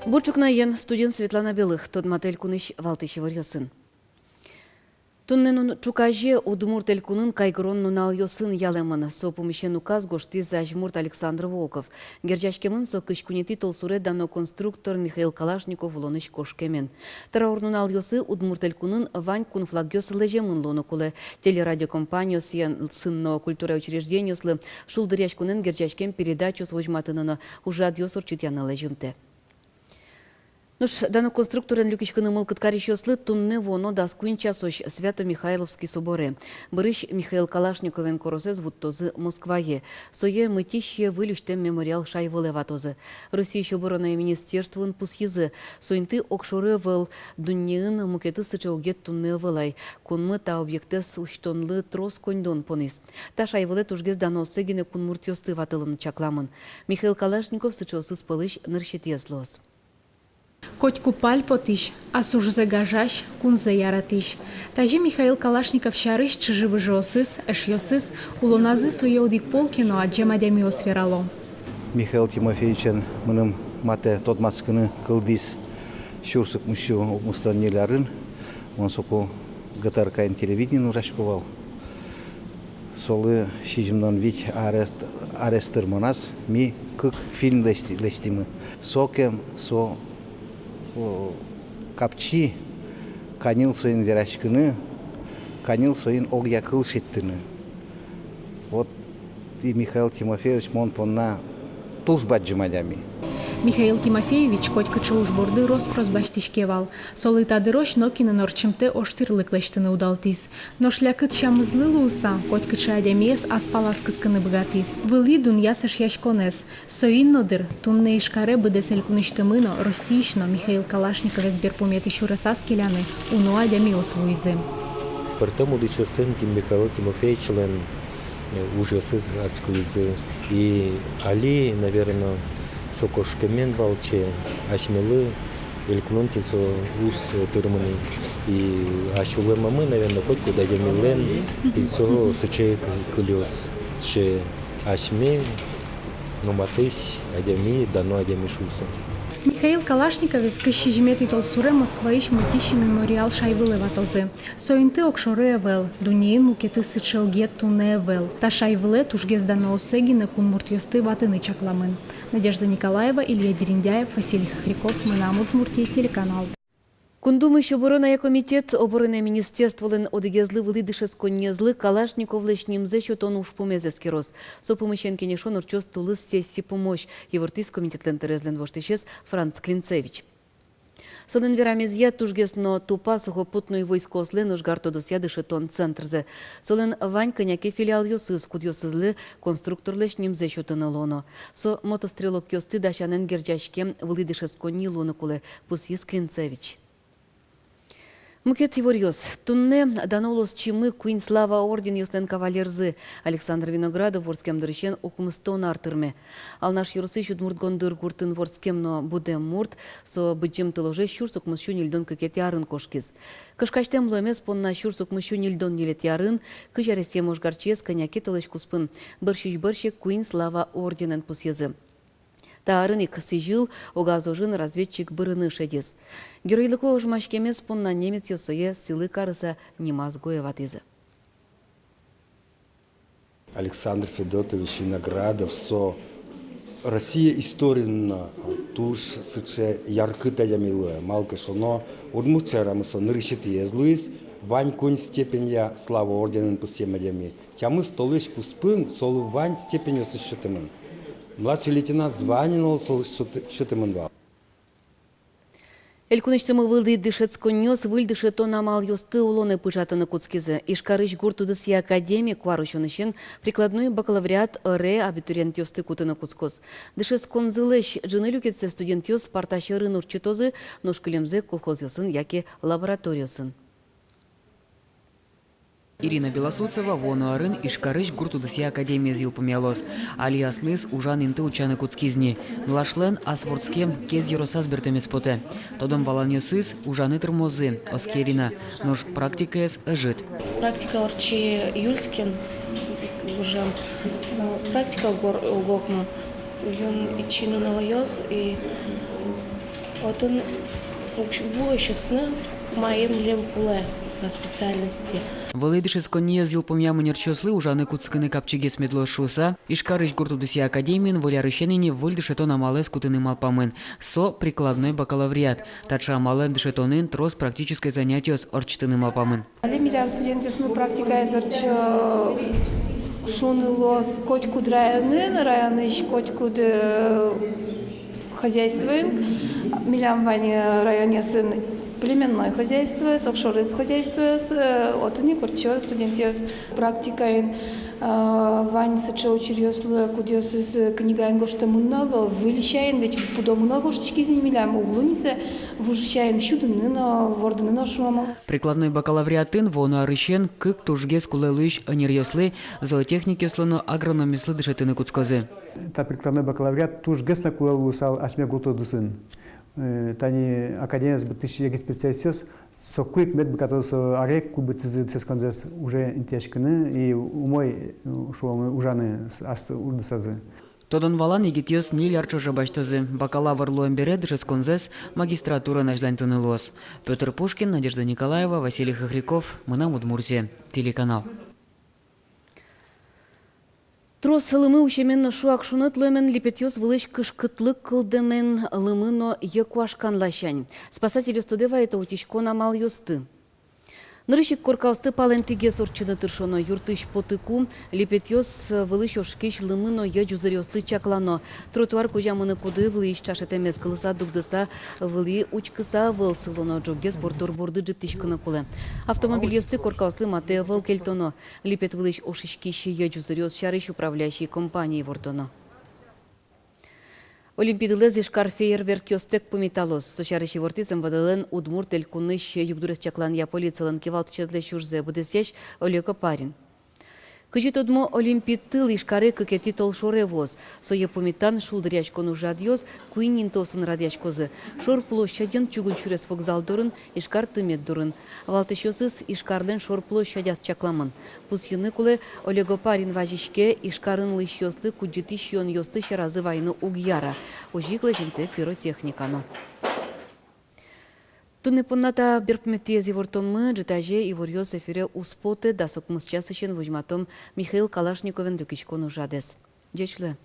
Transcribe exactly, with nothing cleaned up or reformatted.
Бур ӵукнаен! Студиын Светлана Белых. Тодмато элькунысь валтӥсь иворъёсын. Туннэ нун ӵуказе Удмурт Элькунын кайгырон нуналъёсын ялэмын. Со пумысен указ гожтӥз азьмурт Александр Волков. Герӟаськемын со кызь куинетӥ толсуре дано конструктор Михаил Калашников улонысь кошкемен. Траур нуналъёсы Удмурт Элькунын вань кун флагъёс лэземын луыны кулэ. Телерадиокомпаниосын но культура учреждениослы шулдыръяськонэн герӟаськем передачаос возьматыны но ужрадъёс ортчытъяны лэземтэ. Нош дано конструкторен люкиськыны мылкыд карисьёслы туннэ вуоно дас куинь часозь Свято-Михайловский соборе. Бӧрысь Михаил Калашниковен коросэз вуттозы Москвае. Сое мытищие выль усьтэм мемориал шайвылэ ватозы. Россиысь оборонъя министерствоын пусйизы: со инты огшоры ӧвӧл, дуннеын мукетыз сыӵе огет туннэ ӧвӧл ай. Кунмы та объектэз усьтонлы трос коньдон понӥз. Та шайвылэ тужгес данооссэ гинэ кунмуртъёсты ватылыны чакламын. Михаил Калашников сыӵеосыз пӧлысь нырысетӥез луоз. Котьку пальпотӥсь, ас ужзэ гажась, кунзэ яратӥсь. Тазьы Михаил Калашников сярысь чыжы-выжыосыз, эшъёсыз, улоназы сое одӥг пол ке но адӟем адямиос верало. Михаил Тимофеевичен мыным матэ тодматскыны кылдӥз сюрс укмыссю укмыстон ньыль арын. Мон соку ГТРК-ын телевидениын ужасько вал. Солы сизьымдон вить аре-, арес тырмоназ ми кык фильм лэсьтӥ-, лэсьтӥмы. Сокем со, о, капчи, каньыл соин вераськыны, каньыл соин огъя кыл шедьтыны. Вот и Михаил Тимофеевич мон понна туж бадӟым адями. Михаил Тимофеевич котькыӵе уж борды рос-прос басьтӥське вал. Солы та дырозь нокинэн ортчымтэ ожтӥрлык лэсьтыны удалтӥз. Нош лякыт сямызлы луыса, котькыӵе адямиез ас палаз кыскыны быгатӥз. Вылӥ дунъяз эшъяськонэз. Соин но, дыр, туннэ Ижкаре быдэс элькунысьтымы но, Россиысь но Михаил Калашниковез берпуметӥ сюресаз келяны уно адямиос вуизы. Пӧртэм удысъёсын Тим-, Михаил Тимофеевичлэн, э, ужъёсыз адскылӥзы. И али, наверно, со кошкемен валче асьмелы элькунын тӥни со уз тырмы ни. И асьмелэн мамы, наверно, котькуд адямилэн тӥни со сыӵе к-, кылёз, сыӵе асьме но матысь адями, дано адями шуыса. Михаил Калашниковез кызь сизьыметӥ толсуре Москваысь мытище мемориал шайвылэ ватозы. Со инты огшоры ӧвӧл, дуннеын мукетыз сыӵе огет туннэ ӧвӧл. Та шайвылэ тужгес данооссэ гинэ кунмуртъёсты ватыны чакламын. Надежда Николаева, Илья Дерендяев, Василий Хохряков, «Мынам Удмуртие» телеканал. Кун Думаысь оборонъя комитет оборонъя министерстволэн одӥгезлы вылӥ дышетсконниезлы Калашниковлэсь нимзэ сётон ужпумез эскероз. Со пумысен кенешон ортчоз тулыс сессия пумозь, ивортӥз комитетлэн тӧроезлэн воштӥсез Франц Клинцевич. Солэн верамезъя, тужгес но тупа сухопутной войскоослэн ожгар тодосъя дышетон центрзы. Солэн вань кӧня ке филиалъёсыз, кудъёсызлы конструкторлэсь нимзэ сётыны луоно. Со мотострелокъёсты дасянэн герӟаськем вылӥ дышетсконни луыны кулэ, пусйиз Клинцевич. Мукет иворъёс. Туннэ дано улосчимы куинь Слава орденъёслэн кавалерзы. Александр Виноградов вордскем дырысен укмыстон ар тырме. Алнаш ёросысь Удмурт Гондыр гуртын вордскем но будэм мурт, со Быдӟым тыложе сюрс укмыссю ньыльдон кыкетӥ арын кошкиз. Кышкасьтэм луэмез понна сюрс укмыссю ньыльдон ньылетӥ арын кызь аресъем ожгарчиез кӧня ке толэзь куспын бӧрсьысь-бӧрсьы куинь Слава орденэн пусйизы. Та арын ик сӥзьыл огаз ожын разведчик бырыны шедиз. Геройлыко ожмаськемез понна немецъёс сое сӥлы карыса нимаз гуэ ватӥзы. Александр Федотович Виноградов со Россия историын но туж сыӵе яркыт адями луэ. Малы ке шуоно, удмурт шаерамы со нырысетӥез луиз вань куинь степенья Слава орденэн пусъем адями. Тямыс толэзь куспын солы вань степеньёсыз сётэмын. Младший лейтенант званиен но солы сёт-, сётэмын вал. Элькунысьтымы вылӥ дышетсконниос выль дышетон амалъёсты улонэ пыӵатыны кутскизы. Ижкарысь гурт удысъя академи куарусёнысен прикладной бакалавриат ӧре абитуриентъёсты кутыны кутскоз. Дышетсконзылэсь ӝыны люкетсэ студентъёс парта сьӧрын ортчытозы, нош кылемзэ колхозъёсын яке лабораториосын. Ирина Белослудцева вуоно арын Ижкарысь гурт удысъя академиез йылпумъялоз. Али аслыз ужан инты утчаны кутскиз ни. Нылашлэн ас вордскем Кез ёросаз бертэмез потэ. Тодон-валанъёсыз ужаны тырмозы, оске Ирина, нош практикаез ӧжыт. Практика ортчи июльскын уже, э, практика уг-, уг окмы. Юн ичи нуналъёс и Отын ук-, вуэ сётыны, мае милем кулэ по специальности. Вылӥ дышетсконниез йылпумъям ӧнерчиослы ужаны кутскыны капчигес мед луоз шуыса, Ижкарысь гурт удысъя академиын выль арысен ини выль дышетон амалэз кутыны малпамын. Со прикладной бакалавриат. Таӵе амалэн дышетонын трос практической занятиос ортчытыны малпамын. Али милям студентъёсмы практикаез ортчо, шуыны луоз, котькуд районын, районысь котькуд, э, хозяйствоын. Милям вань, э, районъёсын племенной хозяйствоос, огшоры хозяйствоос, э, отын ик ортчо студентъёс практикаын. Э, вань сыӵе учыръёс луэ, кудъёсыз, э, книгаын гожтэмын но ӧвӧл, выль сямен, ведь пудомы но воштӥськизы ни милям, уг луы ни сое вуж сямен сюдыны но, вордыны но, шуом. Прикладной бакалавриатын вуоно арысен кык тужгес кулэ луись ӧнеръёслы, зоотехникъёслы но агрономъёслы дышетыны кутскозы. Та прикладной бакалавриат тужгес но кулэ луысал асьме гурт удысын. Э, тани академиез быдтӥсь егит специалистъёс соку ик мед быгатозы со аре, ку быдтӥзы дышетсконзэс, уже интыяськыны и умой, э, шуом, ужаны с-, ас удысазы. Тодон-валан егитъёс ньыль ар ӵоже басьтозы. Бакалавр луэм бере дышетсконзэс магистратураын азьланьтыны луоз. Пётр Пушкин, Надежда Николаева, Василий Хохряков, «Мынам Удмуртие» телеканал. Трос лымы усемен но шуак шуныт луэмен, липетъёс вылысь кышкытлык кылдэмен, лымы но йӧ куашкан ласянь. Спасательёс тодэ вайыто утиськон амалъёсты. Нырысь ик коркаосты палэнтӥгес ортчыны тыршоно. Юртысь потыку липетъёс вылысь ошкись лымы но йӧ ӟузыръёсты чаклано. Тротуар кузя мыныкуды вылысь ӵашетэмез кылыса, дугдыса, вылӥ учкыса ӧвӧл сылоно, ӝоггес борддор борды ӝиптӥськыны кулэ. Автомобильёсты коркаослы матэ ӧвӧл кельтоно. Липет вылысь ошиськись йӧ ӟузыръёс сярысь управляющий компание ивортоно. Олимпи тылэз Ижкар фейерверкъёстэк пумиталоз. Со сярысь ивортӥз МВД-лэн Удмурт Элькунысь югдурез чакланъя полицилэн кивалтӥсезлэсь ужзэ быдэсъясь Олег Опарин. Кызьы тодмо, Олимпи тыл Ижкаре кыкетӥ толшоре вуоз. Сое пумитан шулдыръяськон ужрадъёс куинь интыосын радъяськозы: шор площадьын, Чугун сюрес вокзал дорын, Ижкар тымет дурын. Валтӥсьёсыз Ижкарлэн шор площадяз чакламын. Пусйыны кулэ, Олег Опарин вазиське, Ижкарын улӥсьёслы кудӟытӥсь юонъёсты сьӧразы вайыны уг яра. Озьы ик лэземтэ пиротехника но. Туннэ понна та берпуметӥез ивортонмы. Ӝытазе иворъёс эфире уз потэ. Дас укмыс часысен возьматом Михаил Калашниковен люкиськон ужрадэз. Ӟеч луэ.